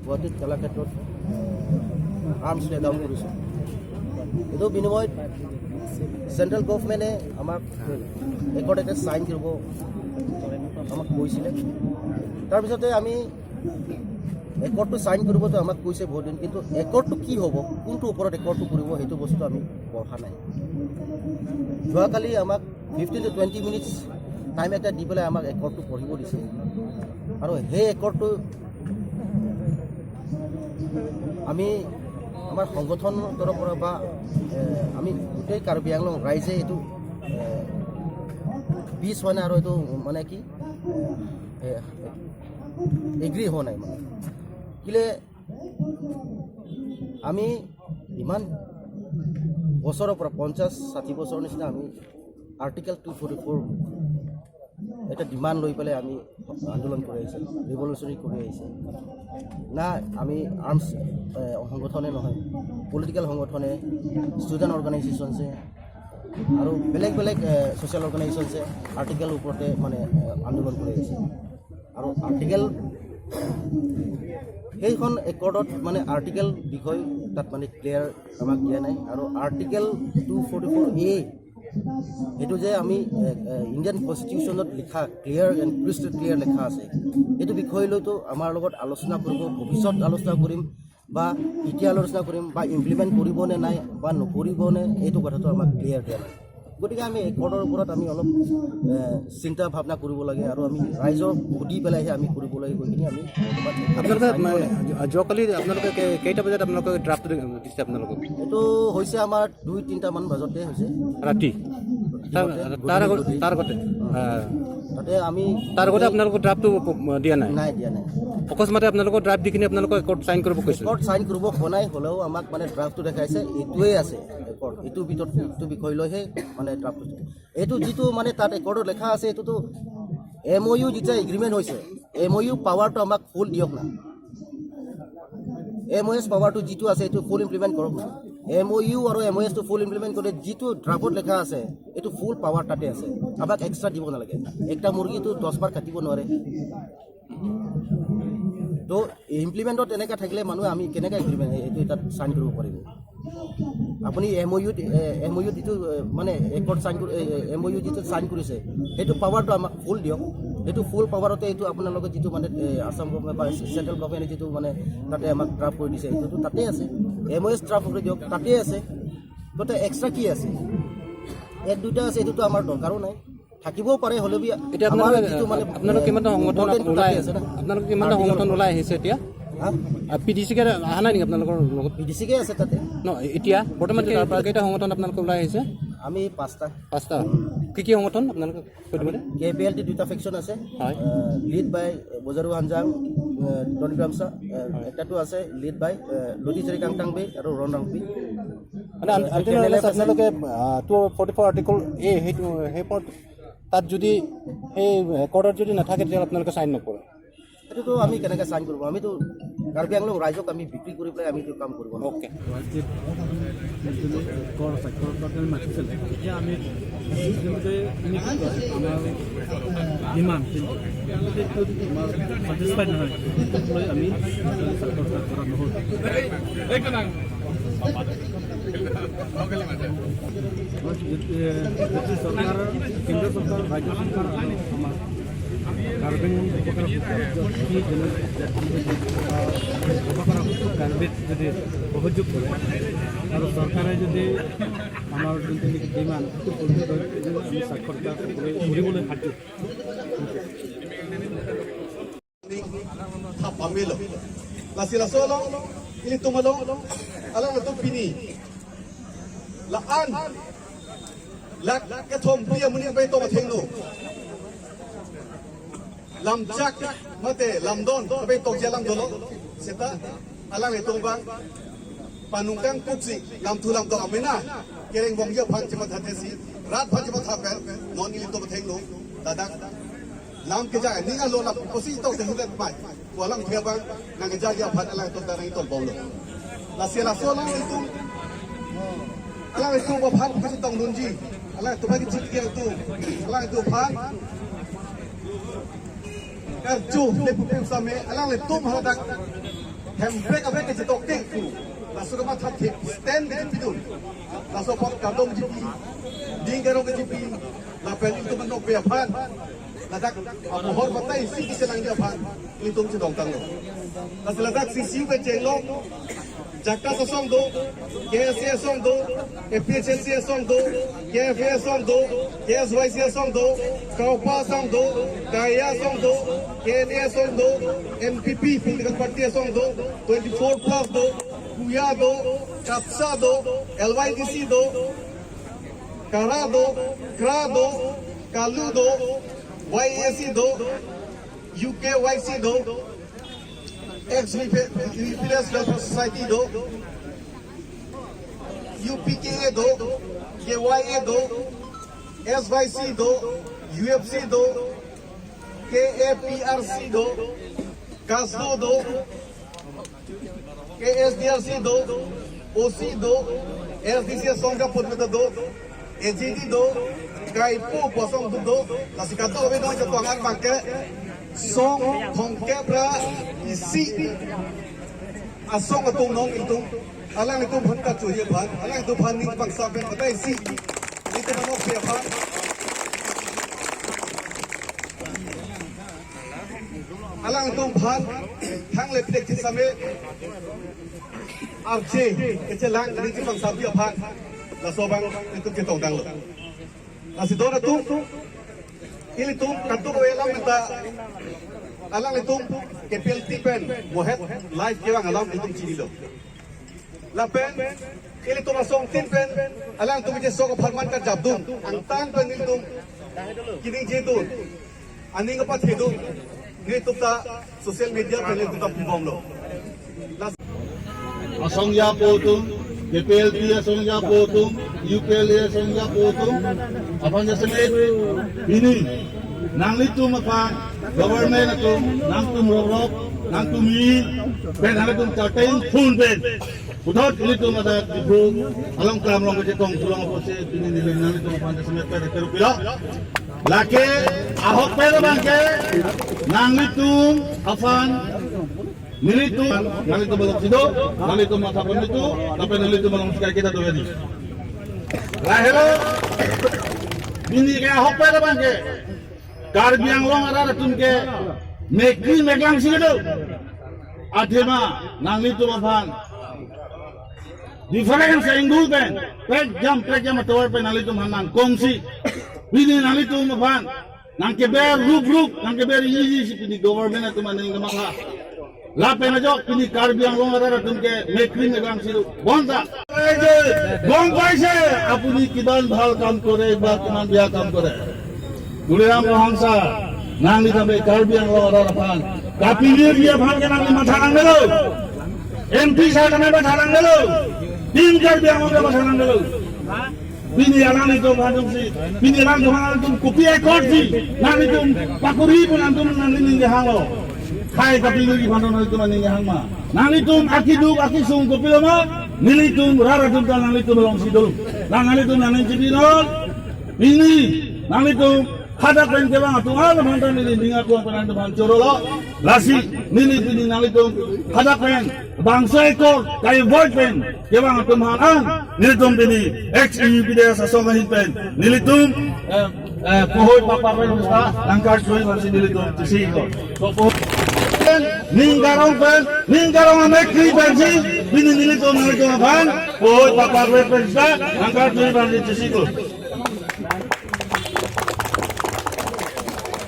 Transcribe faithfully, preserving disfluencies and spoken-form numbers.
গুৱাহাটীত কলাক্ষেত্ৰত arms lay down কৰিছোঁ। এইটো বিনিময়ত চেণ্ট্ৰেল গভৰ্ণমেণ্টে আমাক একৰ্ড এটা চাইন কৰিব, আমাক কৈছিলে। তাৰপিছতে আমি একৰ্ডটো চাইন কৰিবতো আমাক কৈছে বহুত দিন, কিন্তু একৰ্ডটো কি হ'ব, কোনটো ওপৰত একৰ্ডটো কৰিব, সেইটো বস্তু আমি পঢ়া নাই। যোৱাকালি আমাক fifteen to twenty minutes time এটা দি পেলাই আমাক একৰ্ডটো পঢ়িব দিছে। আৰু সেই একৰ্ডটো আমি আমাৰ সংগঠনৰ তৰফৰ পৰা বা, এ, আমি গোটেই কাৰ্বি আংলং ৰাইজে এইটো, এ, পিচ হোৱা নাই আৰু এইটো মানে কি, এ, এ, এগ্ৰী হোৱা নাই মানে। কিলে আমি ইমান বছৰৰ পৰা, পঞ্চাছ ষাঠি বছৰৰ নিচিনা আমি আৰ্টিকল টু ফৰ্টি ফ'ৰ এটা ডিমাণ্ড লৈ পেলাই আমি আন্দোলন কৰি আহিছে, ৰিভলিউচনাৰী কৰি আহিছে। না আমি আৰ্মছ, এ, সংগঠনে নহয়, পলিটিকেল সংগঠনে, ষ্টুডেণ্ট অৰ্গেনাইজেশ্যনছে আৰু বেলেগ বেলেগ, এ, ছ'চিয়েল অৰ্গেনাইজেশ্যনছে আৰ্টিকল ওপৰতে মানে, এ, আন্দোলন কৰি আহিছে। আৰু আৰ্টিকল, সেইখন একৰ্ডত মানে আৰ্টিকল বিষয় তাত মানে ক্লিয়াৰ আমাক দিয়া নাই। আৰু আৰ্টিকল টু ফৰ্টি ফ'ৰ এ, সেইটো যে আমি, এ, এ, ইণ্ডিয়ান কনষ্টিটিউশ্যনত লিখা, ক্লিয়াৰ এণ্ড ক্ৰিষ্টেল ক্লিয়াৰ লিখা আছে, এইটো বিষয় লৈতো আমাৰ লগত আলোচনা কৰিব, ভৱিষ্যত আলোচনা কৰিম বা এতিয়া আলোচনা কৰিম বা ইমপ্লিমেণ্ট কৰিব নে নাই বা নকৰিব নে, এইটো কথাটো আমাক ক্লিয়াৰ দিয়া নাই। গতিকে আমি একৰ্ডৰ ওপৰত আমি অলপ, এ, চিন্তা ভাৱনা কৰিব লাগে আৰু আমি ৰাইজৰ সুধি পেলাইহে আমি কৰিব লাগে কৈ কিনি আমি বৰ্তমান আপোনালোকে, চাৰিওফালে মানে, যোৱাকালি আপোনালোকে কেই- কেইটা বজাত আপোনালোকে ড্ৰাফ্ট দিছে আপোনালোকক? এইটো হৈছে আমাৰ দুই তিনিটামান বজাতে হৈছে। ৰাতি? তাৰ, তাৰ আগত, তাৰ আগতে? অ। আহ। তাতে আমি তাৰ আগতে আপোনালোকৰ ড্ৰাফ্টটো দিয়া নাই? নাই, দিয়া নাই। অকস্মাতে আপোনালোকৰ ড্ৰাফ্ট দি কিনে আপোনালোকক একৰ্ড চাইন কৰিব কৈছিল? একৰ্ড চাইন কৰিব কোৱা নাই, হ'লেও আমাক মানে ড্ৰাফ্টটো দেখাইছে, এইটোৱে আছে একৰ্ড, এইটো ভিতৰত, এইটো বিষয় লৈহে মানে ড্ৰাফ্টটো। এইটো যিটো মানে তাত একৰ্ডত লিখা আছে, এইটোতো এম অ' ইউ যেতিয়া এগ্ৰিমেণ্ট হৈছে, এম অ' ইউ পাৱাৰটো আমাক ফুল দিয়ক না। এম অ' এছ পাৱাৰটো যিটো আছে, এইটো ফুল ইমপ্লিমেণ্ট কৰক না। এম অ' ইউ আৰু এম অ' এছটো ফুল ইমপ্লিমেণ্ট কৰিলে যিটো ড্ৰাফ্টত লিখা আছে, এইটো ফুল পাৱাৰ তাতে আছে, আমাক এক্সট্ৰা দিব নালাগে। একটা মুৰ্গীটো দহ বাৰ কাটিব নোৱাৰে। তো ইমপ্লিমেণ্টত এনেকা থাকিলে মানুহে আমি কেনেকে এগ্ৰিমেণ্ট এইটো তাত চাইন কৰিব পাৰিব? আপুনি এম অ' ইউত, এ, এম অ' ইউত যিটো, এ, মানে একৰ্ড চাইন কৰি, এ, এ, এম অ' ইউ যিটো চাইন কৰিছে, সেইটো পাৱাৰটো আমাক ফুল দিয়ক। সেইটো ফুল পাৱাৰতে এইটো আপোনালোকে যিটো মানে, এ, আছাম গভৰ্ণমেণ্ট বা চেণ্ট্ৰেল গভৰ্ণমেণ্টে যিটো মানে তাতে আমাক ড্ৰাফ্ট কৰি দিছে, এইটোতো তাতে আছে। এম অ' এছ ড্ৰাফ্ট কৰি দিয়ক, তাতে আছে। গতিকে এক্সট্ৰা কি আছে? এক দুটা আছে, এইটোতো আমাৰ দৰকাৰো নাই। থাকিবও পাৰে, হ'লেও বি এতিয়া আমাৰ আপোনালোকে, যিটো মানে, আপোনালোকে এ, কিমানটা সংগঠন বৰ্ডেনটো ওলাই, তাতে আছে না। আপোনালোকে কিমানটা আৰ্টিকল সংগঠন ওলাই আহিছে এতিয়া? হা? পি ডি চি কে অহা নাই নেকি আপোনালোকৰ লগত? পি ডি চি কে আছে তাতে। ন, এতিয়া বৰ্তমান কি, কেইটা সংগঠন আপোনালোকে ওলাই আহিছে? আমি পাঁচটা। পাঁচটা। কি কি সংগঠন আপোনালোকে কৈ দিব নে? কে পি এল টি দুটা ফেকশ্যন আছে। হয়। আহ, লিড বাই বজাৰু হানজাং, আহ, টনি গ্ৰামছা, আহ, হয়। এটাতো আছে লিড বাই, আহ, লতি চেৰি কাংটাংবে আৰু ৰণ ৰাংপি। মানে আন-, আনটো কে এন এল এফ আছে। আপোনালোকে, আহ, টু ফৰ্টি ফ'ৰ আৰ্টিকল এ, সেইটো, সেই পদ-, তাত যদি সেই একৰ্ডত যদি নাথাকে, তেতিয়াহ'লে আপোনালোকে চাইন নকৰে? এইটোতো আমি কেনেকে চাইন কৰিব? আমিতো কাৰ্বি আংলং ৰাইজক আমি বিক্ৰী কৰি পেলাই আমিতো কাম কৰিব নোৱাৰোঁ। অ'কে। গুৱাহাটীত যোনখিনি কৰ স্বাক্ষৰ কৰাটো আমি মাতিছিলোঁ। এতিয়া আমি যিমতে আমি কি কয়, আমাৰ ডিমাণ্ড, কিন্তু সেইটোত আমাৰ ছেটিছফাইড নহয়। সেইটোক লৈ আমি স্বাক্ষৰ কৰা নহ'ল। আমাৰ, এ, চৰকাৰ, কেন্দ্ৰীয় চৰকাৰ, ৰাজ্য চৰকাৰ আৰু আমাৰ কাৰ্বি আংলং উপত্যকা সি যেনে কাৰ্বিত যদি সহযোগ কৰে আৰু চৰকাৰে যদি আমাৰ যোনটো নেকি ডিমাণ্ড, সেইটো ফুলফিল কৰে, তেতিয়াহ'লে আমি স্বাক্ষৰতা কৰিবলৈ, কৰিবলৈ Saju. Thap pamelo. Lasi laso along, ilitum along, alangtum pini la-an lakh kethom pi amonit abang tong athengno. Lamchak mate lamdon abang tong jalam dolo. Seta alanglitum abang panung kangkuksi lamthu lamdon amena kereng bongji aphan chematha thesi, rat aphan chematha pen, non ilitum athengno ladak lam kejang ning alo lam kosi tong sehilet mai. Ko alam dia abang nangkejaji aphan alangtum ta nangtong bomlo. Lasi laso alangtum, alangtum aphan kosi tongdunji, alangtum aphan kechikji atum, alangtum aphan karju le pupim same, alangtum hadak Hemprek abek kechetokte pu. Laso kamatha thek stand kechepidun. Laso apot kardom kechepi, ning karong kechepi, lapen ilitum anokpe aphan, ladak abohor batai isi keselangji aphan ilitum chetongtanglo. Lasi ladak C C U kechenglo, JACAS asong do, K S A asong do, A P H L C asong do, K F A asong do, K S Y C asong do, KAOPA asong do, KAYA asong do, K N A asong do, N P P political party asong do, twenty-four plus do, KUYA do, KAPSA do, L Y D C do, KARA do, KRA do, KALU do, Y A C do, U K Y C do, ex Village Welfare Society do, U P K A do, K Y A do, S Y C do, U F C do, K A P R C do, KASDO do, K S D R C do, O C do, S D C asong kaput meta do, A G D do, kaipu pasong do do, lasi kado-kave do jato angan bangke, song thomkep ra isi asong atum nong ilitum, alanglitum aphan kachoji aphan, alanglitum aphan ning pangsa pen batai isi, ilitum anokpe aphan. Alanglitum aphan, thangle pidek tisame, arje, kechelang, ning pangsapi aphan, laso abang ilitum chetongtanglo. Lasi don atum, ilitum kado-kave alam meta, alanglitum K P L T pen, mohet live kevang alam ilitum chinilo. Lapen, ilitum asongtin pen, alanglitum kechesok apharman kajapdun, angtan pen ilitum kiningjedun, aning kapathedun, nelitum ta social media pen ilitum ta pibomlo. Las- Asong yapo atum, K P L T asong yapo atum, U P L A asong yapo atum, aphan jasemet, pini, nanglitum aphan, government atum, nangtum rorok, nangtum i, pen nanglitum chateng phone pen. Puthot ilitum ada Diphu along klam along kechetong pulang apotsi pini neli nanglitum aphan jasemet pen keru pilo. Lake ahokpet abangke nanglitum aphan nelitum, nanglitum alongsi do, nanglitum matha pon nelitum, lapen nelitum alongsi kaiketa do tadi. Lahelo, pini ke ahokpet abangke Karbi Anglong arat atum ke mekri meklangsi kedo. Athema nanglitum aphan difference ingdul pen, prekjam prekjam atovar pen nanglitum aphan nangkongsi, pini nanglitum aphan nangkeber rup rup, nangkeber iji iji si pini government atum aning kematha. Lapen ajok pini Karbi Anglong arat atum ke mekri meklangsi do. Bonta. Gom paise, apuni kiman bhal kam kore ba kiman beya kam kore. Tuliram Ronghang sir, nangli tame Karbi Anglong arat aphan, kapilir dia aphan ke nangli matha nangdelo. M P sir tame matha nangdelo. Team Karbi Anglong ke matha nangdelo. Pini alanglitum aphan atumsi, pini alanglitum aphan atum kopi accord si, nanglitum pakuri pon atum nangli ning kehanglo. Hai kapilir aphan atum nangli ning kehang ma. Nanglitum akiduk akisung kopilo ma, nelitum rat atum ta nanglitum alongsi dolo. Nanglitum nangning chipinon, pini nanglitum hadak pen kevang atum aphan ta neli ning akong pen atum aphan chorolo. Lasi neli pini nanglitum hadak pen bangso accord kai void pen kevang atum aphan, nelitum pini ex U P D S asong ahin pen nelitum, eh, eh, pohoi papar pen bista nangkarjoi aphansi nelitum chesik-iklo. So pohoi pen, ning karong pen, ning karong amekri pensi pini nelitum nanglitum aphan pohoi papar pen bista nangkarjoi aphansi chesik-iklo.